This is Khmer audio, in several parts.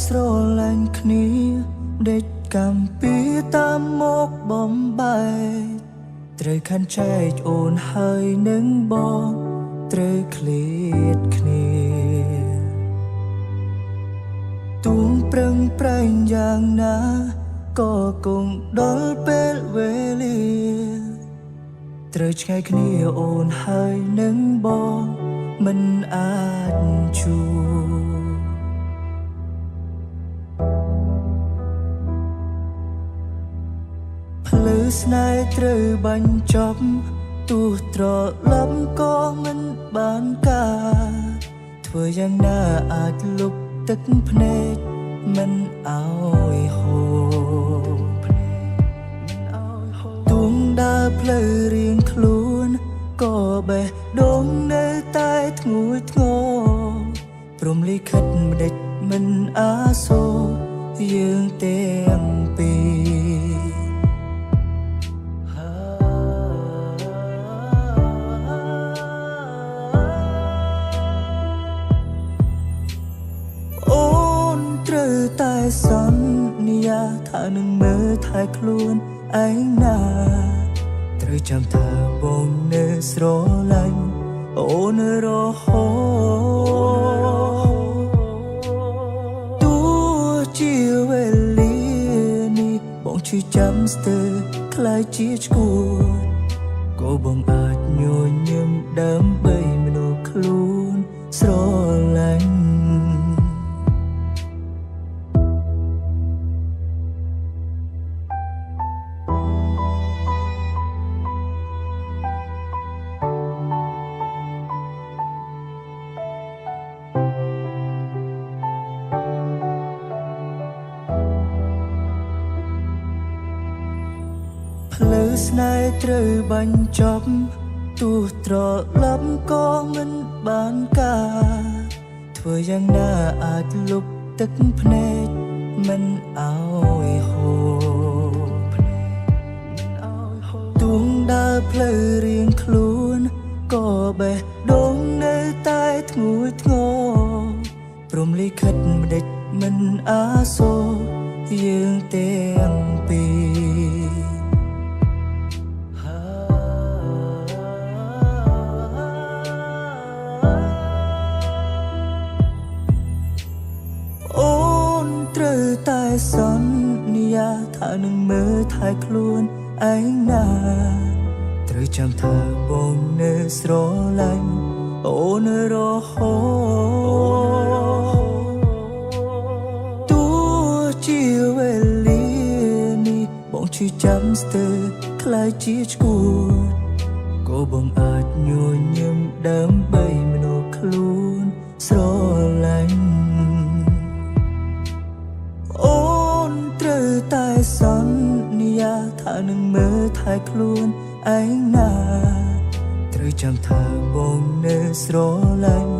ស្រឡាញ់គ្នាដេកកម្មពីតាមមកបំបែកត្រូវខានចែកអូនហើយនឹងបងត្រូវឃ្លាតគ្នាទួងប្រឹងប្រែងយ៉ាងណាក៏គង់ដល់ពេលវេលាត្រូវឆ្ងាយគ្នាអូនហើយនឹងបងមិនអាចជួបផ្លូវស្នេហ៍ត្រូវបញ្ចប់ទោះត្រឡប់ក៏មិនបានការធ្វើយ៉ាងណាអាចលុបទឹកភ្នែកមិនឲ្យហូរទួងដើរផ្លូវរៀងខ្លួនក៏បេះដូងនៅតែធ្ងួយធ្ងរព្រំលិខិតម្ដេចមិនអាសូរយើងទាំងពីរអូនត្រូវតែសន្យាថានឹងមើលថែខ្លួនឯងណាត្រូវចាំថាបងនៅស្រឡាញ់អូនរហូតទោះជាវេលានេះបងឈឺចាំស្ទើរក្លាយជាឈួតក៏បងអាចញញឹមដើម្បីមនុស្សខ្លួនស្រឡាញ់ផ្លូវស្នេហ៍ត្រូវបញ្ចប់ទោះត្រឡប់ក៏មិនបានការធ្វើយ៉ាងណាអាចលុបទឹកភ្នែកមិនឲ្យហូរទួងដើរផ្លូវរៀងខ្លួនក៏បេះដូងនៅតែធ្ងួយធ្ងរព្រំលិខិតម្ដេចមិនអាសូរយើងទាំងពីរអូនត្រូវតែសន្យាថានឹងមើលថែខ្លួនឯងណាត្រូវចាំថាបងនៅស្រឡាញ់អូនរហូតទោះជាវេលានេះបងឈឺចាំស្ទើរក្លាយជាឈួតក៏បងអាចញញឹមដើម្បីមនុស្សខ្លួនស្រឡាញ់អូនត្រូវតែសន្យាថានឹងមើលថែខ្លួនឯងណាត្រូវចាំថាបងនៅស្រឡាញ់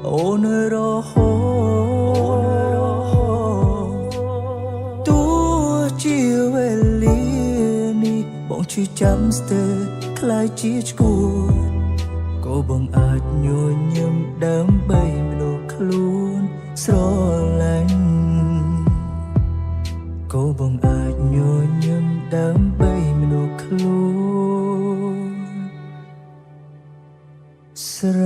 អូនរហូតទោះជាវេលានេះបងឈឺចាំស្ទើរក្លាយជាឈួតក៏បងអាចញញឹមដើម្បីមនុស្សខ្លួនស្រឡាញ់ក៏បងអាចញញឹមដើម្បីមនុស្សខ្លួនស្រ